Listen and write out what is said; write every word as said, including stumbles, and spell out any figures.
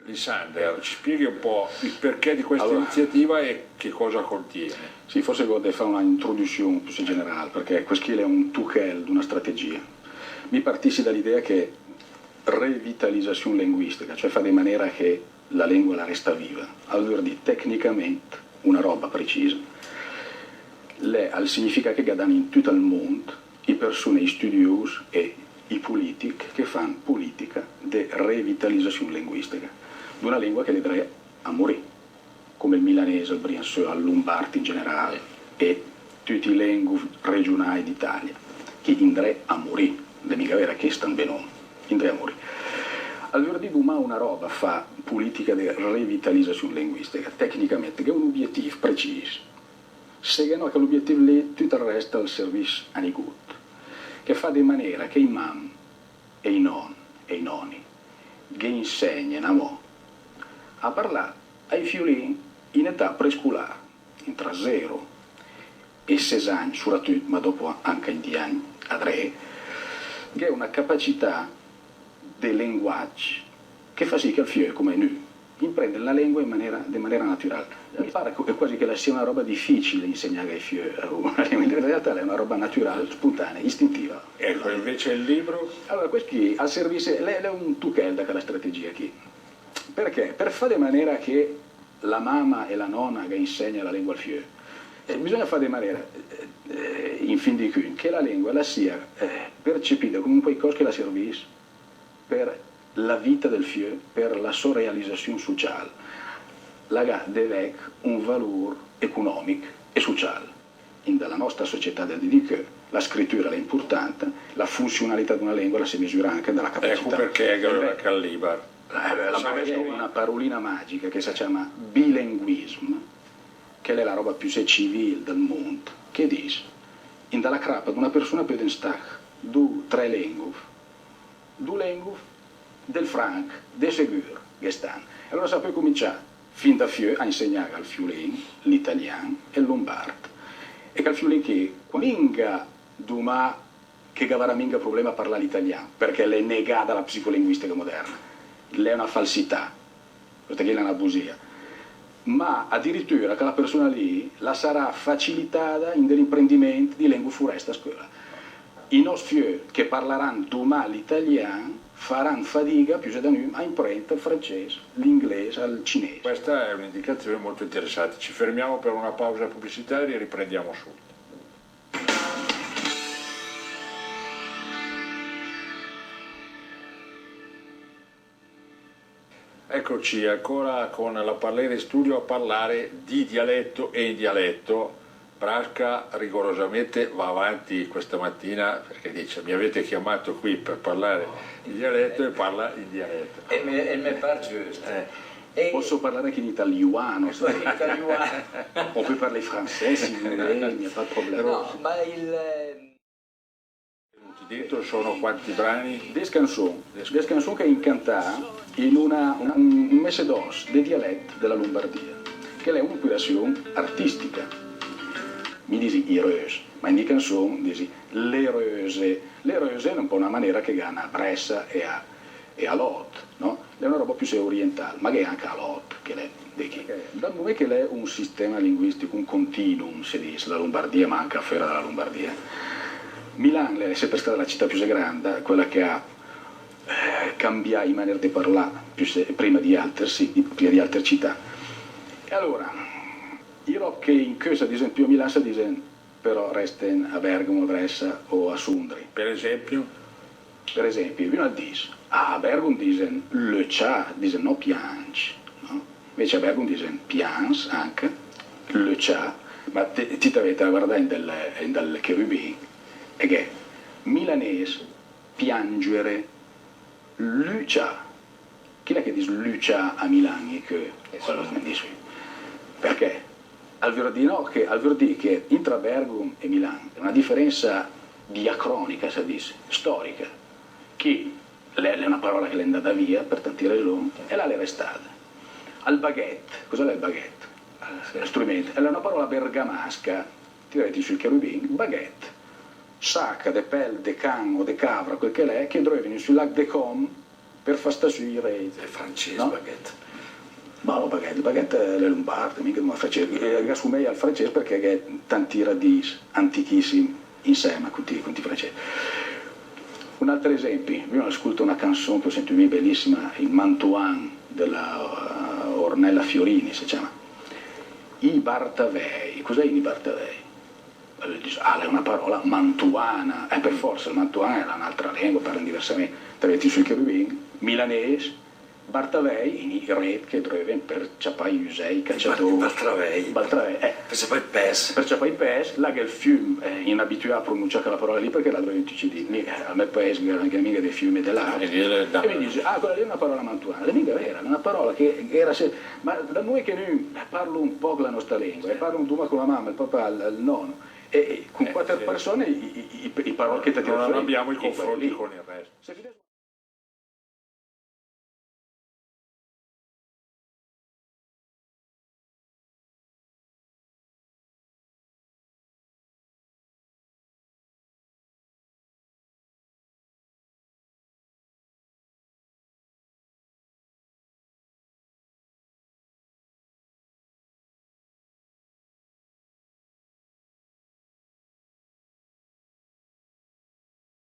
Lisander, ci spieghi un po' il perché di questa iniziativa e che cosa contiene? Sì, forse gh'ó de fà una introduzion püssé general, perché quest chì l'è un tuchel d'una strategia. Mi partissi da l'idea che revitalizazion linguistica, cioè fà de manera che la lengua la resta viva, al vör dì tecnicament una roba precisa. L'è, al significa che gh'à de anà in tüt al mund i persune, i studios e i pulitich che fan pulitica de revitalizazion linguistica d'una lengua che l'è dré a murì, come il milanes, il brianzöl, il lumbard in general e tüt i lengus regiunai d'Italia, che in dré a murì, l'è minga vera che stan benon, in dré a murì. Al vör dì dumà una roba fà pulitica de revitalizazion linguistica, tecnicament, gh'è un ubietìf precis. Se gh'è no chel ubietìf lì, tüt al resta al servis a nigut. Che fà de manera che i mam e i non e i noni ghe insegnen amò a parlà ai fiulin in età prescular, intra zero e ses agn, suratüt, ma dopo anca in di agn a dré, gh'è una capacità de lenguagg che fa sì che al fiö, come nü, imprende la lengua in manera, de manera natural. Mi par qu-, quasi che la sia una roba difficile insegnà ai fiö, eh, una lengua. In realtà l'è una roba natural, spontanea, istintiva. Ecco, invece il libro? Allora, quest chì al servis, l'è, l'è un tuchel da quella strategia chì. Perché? Per fà de manera che la mama e la nona ghe insegna la lengua al fiö, eh, bisogna fà de manera, eh, eh, in fin di cünt, che la lengua la sia, eh, percepida come un quaicoss che la servis per la vita del fiö, per la sò realizazion sucial. La gh'à de vèch un valur ecunomic e sucial. In da la nostra società del dì di chì, la scritüra l'è impurtanta, la funzionalità d'una lengua la se misüra anca da la capacità. Ecco perché che... Eh, la gh'è una parulina magica che se ciama bilinguism, che l'è la roba püssé civil del mund, che dis, in da la crapa d'una persuna pöden stà du, tre lengus, du lengus del franch, de segür, ghe stan. E alura sa pö cumincià fin da fiö a insegnà al fiulin l'italian e il lumbard. E chel fiulin chì, minga dumà che gh'avarà minga problema a parlà l'italian, perché l'è negà da la psicolinguistica moderna. L'è una falsità. Questa chì l'è una busia. Ma adiritüra chela persuna lì la sarà facilitada in de l'imprendiment di lengu furesta a scöla. I nos fiö che parlaran dumà l'italian faran fadiga, püssé da nü, a imprend el frances, l'inglés, el cines. Questa è un'indicazione molto interessante. Ci fermiamo per una pausa pubblicitaria e riprendiamo subito. Eccoci ancora con la Parlera in studio a parlare di dialetto e in dialetto. Brasca rigorosamente va avanti questa mattina perché dice: "Mi avete chiamato qui per parlare in dialetto", e parla in dialetto. E me, e me par giüst. Eh. E posso parlare anche in italiano, se volete. Italiano. On peut parler français si vous voulez, il n'y a pas de problème. No, ma il, ehm, Venuti dentro sono quanti brani? Des canzon. Des canzon che incantà in una, un, un, un mès e dos de dialett de la Lombardia, che l'è un'operazion artistica. Mi disi i Rös, ma in di canzon disi le Röse. Le Röse l'è un po' una manera che gh'à a Bressa e a, e a Lod, no? L'è una roba püssé oriental, ma gh'è anca a Lod, che l'è de chì. Dal mument che l'è un sistema linguistic, un continuum, se dis, la Lombardia, ma anca föra de la Lombardia. Milan l'è semper stada la cità püssé granda, quela che ha, eh, cambià i maner de parlà püssé, prima di alter, sì, di, prima di alter cità. E alora, i rob che in chèsta disen pü a Milan, sa disen però resten a Bergamo, a Bressa o a Sundri. Per esempio? Per esempi, vün al dis, a Bergum disen löcià, disen no pianc, no? Invece a Bergum disen pians anca, löcià, ma te, ti te vet a guardà in del, in del Cherubin, e gh'è milanes, piangere, lücià. Chi l'è che dis lücià a Milan, che... Nessun. Perché? Al vör dì, no, che, al vör dì che intra Bergum e Milan gh'è una diferenza diacronica, se dis, storica, che l'è, l'è una parola che l'è andada via per tanti reson, e là l'è restada. Al baghett, cosa l'è il baghett? Ah, sì. Strument. L'è una parola bergamasca, ti te vet sül Cherubin, baghett, saca de pel de can o de cavra, quel che l'è, che drövin sül lagh de Com, per fà stà sü i rét. El francés, no? Baguette. Ma la baguette, la baguette l'è lombard, minga dumà francés. E la somèia al francés perché gh'è tanti radìs antichìssim insèma cun i, cun i francés. Un alter esempi, mi ascolto una canzone che ho sentito, bellissima, il Mantuan della, eh, Ornella Fiorini, si chiama. I bartavèi, cos'è i bartavèi? Alura dice, ah, l'è una parola mantuana, eh, per forza, il mantuan l'è un'altra lengua, parlan diversament. Te vedi sül cherubin, milanés, bartavèi, i rét che dröven per ciapà i üsèi, i caciadór. Bartavèi. Bartavèi, eh. Per ciapà i pès. Per ciapà i pès, là gh'è il fiüm, eh, in abituà a pronuncià quela parola lì perché la dröven tücc i dì. Mi, eh, al mè paés gh'era minga dei fiüm e de lagh. E mi dice, ah, quela lì l'è una parola mantuana. L'è minga vera, l'è una parola che era se, ma da noi che noi parlo un po' la nostra lengua, e parlo dumà con la mamma, il papà, il, il nonno, e, e con quattro persone i, i, i, i paroli che ti... Non abbiamo i confronti con il resto.